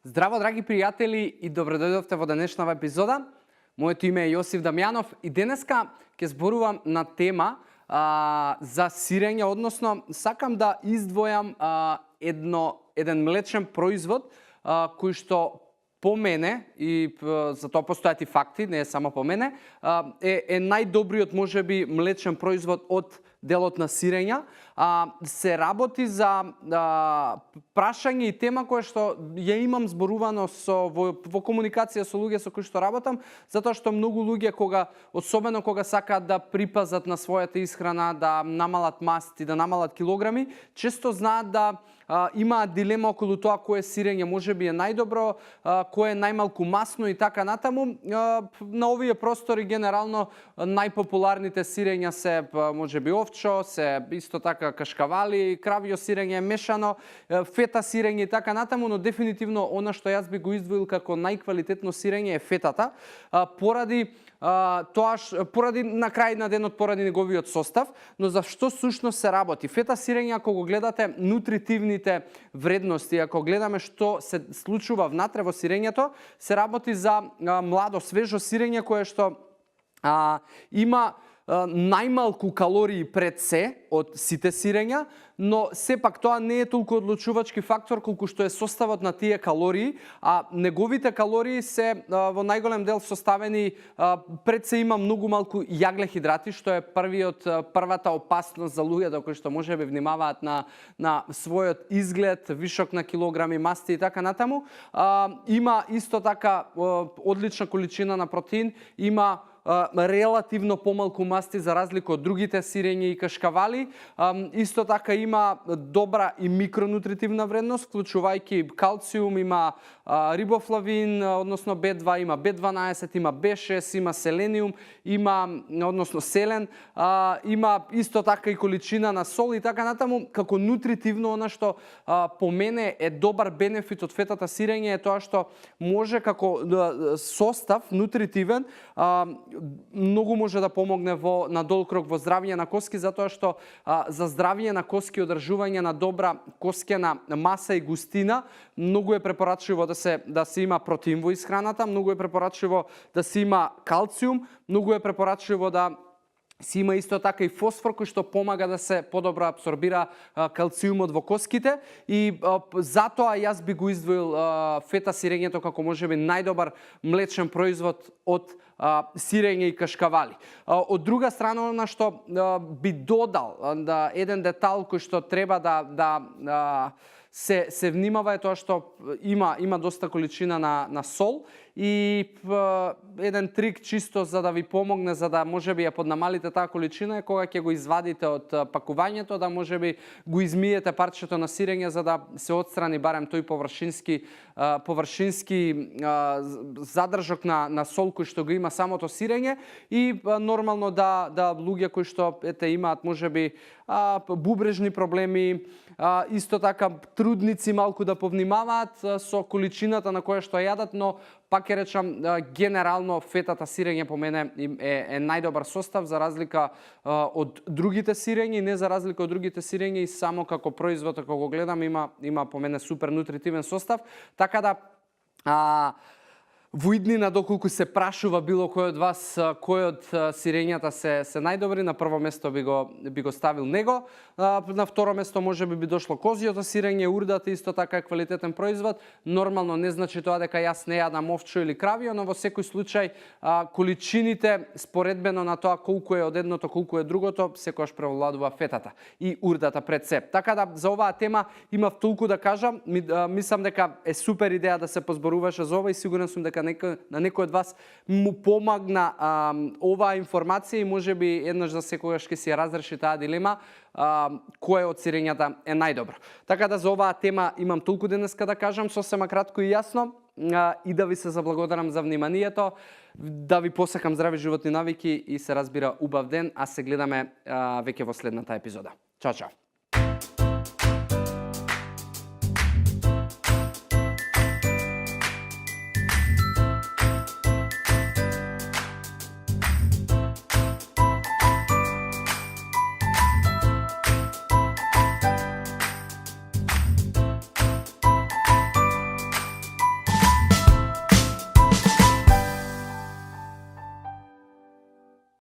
Здраво, драги пријатели, и добродојдовте во денешнава епизода. Моето име е Јосиф Дамјанов и денеска ќе зборувам на тема за сирење, односно сакам да издвојам еден млечен производ кој што по мене, и за тоа постојат и факти, не е само по мене, е најдобриот можеби млечен производ од делот на сирења. Се работи за прашање и тема која што ја имам зборувано во комуникација со луѓе со кои што работам, затоа што многу луѓе особено кога сакаат да припазат на својата исхрана, да намалат масти, да намалат килограми, често знаат да имаат дилема околу тоа кое сирење можеби е најдобро, кое е најмалку масно и така натаму. На овие простори генерално најпопуларните сирења се можеби овчо, се исто така кашкавали, кравјо сирење, мешано, фета сирење и така натаму, но дефинитивно она што јас би го издвоил како најквалитетно сирење е фетата, поради на крај на денот поради неговиот состав. Но за што сушност се работи? Фета сирење, ако го гледате нутритивните вредности, ако гледаме што се случува внатре во сирењето, се работи за младо, свежо сирење кое што има најмалку калории пред се од сите сирења, но сепак тоа не е толку одлучувачки фактор колку што е составот на тие калории, а неговите калории се во најголем дел составени, пред се има многу малку јаглехидрати, што е првата опасност за луѓето кои што можеби внимаваат на својот изглед, вишок на килограми, масти и така натаму. Има исто така одлична количина на протеин, има релативно помалку масти за разлика од другите сирења и кашкавали. Исто така има добра и микронутритивна вредност, вклучувајќи калциум, има рибофлавин, односно B2, има B12, има B6, има селениум, има односно селен, има исто така и количина на сол и така натаму. Како нутритивно, она што по мене е добар бенефит од фетата сирење е тоа што може како состав нутритивен многу може да помогне на дол крок во здравје на коски, затоа што за здравје на коски и одржување на добра коскена маса и густина многу е препорачливо да се има протеин во исхраната, многу е препорачливо да се има калциум, многу е препорачливо да се има исто така и фосфор кој што помага да се подобро абсорбира калциумот во коските, и затоа јас би го издвоил фета сирењето како можеби најдобар млечен производ од сирење и кашкавали. Од друга страна, на што би додал еден детал кој што треба да се внимава е тоа што има доста количина на сол, и еден трик чисто за да ви помогне, за да можеби ја поднамалите таа количина, е кога ќе го извадите од пакувањето, да можеби го измиете парчето на сирење за да се отстрани барем тој површински задржок на сол кој што го има самото сирење, и нормално да луѓе кои што имаат можеби бубрежни проблеми, исто така трудници малку да повнимаваат со количината на која што јадат, но пак ќе речам, генерално фетата сирење по мене е најдобар состав за разлика од другите сирења, и не за разлика од другите сирења, и само како производ, ако го гледам, има по мене супер нутритивен состав. Така да во иднина, доколку се прашува било кој од вас кој од сирењата се најдобри, на прво место би го ставил него. На второ место можеби би дошло козјото сирење, урдата исто така е квалитетен производ. Нормално не значи тоа дека јас не јадам овчо или кравио, но во секој случај количините споредбено на тоа колку е од едното, колку е другото, секогаш превладува фетата и урдата пред се. Така да за оваа тема имав толку да кажам. Мислам дека е супер идеја да се позборуваше за ова, и сигурен сум дека на некој од вас му помагна оваа информација, и можеби еднаш за секогаш ќе си разреши таа дилема кое од сирењата е најдобро. Така да за оваа тема имам толку денеска да кажам, сосема кратко и јасно, и да ви се заблагодарам за вниманието, да ви посакам здрави животни навики и се разбира убав ден, а се гледаме веќе во следната епизода. Чао, чао!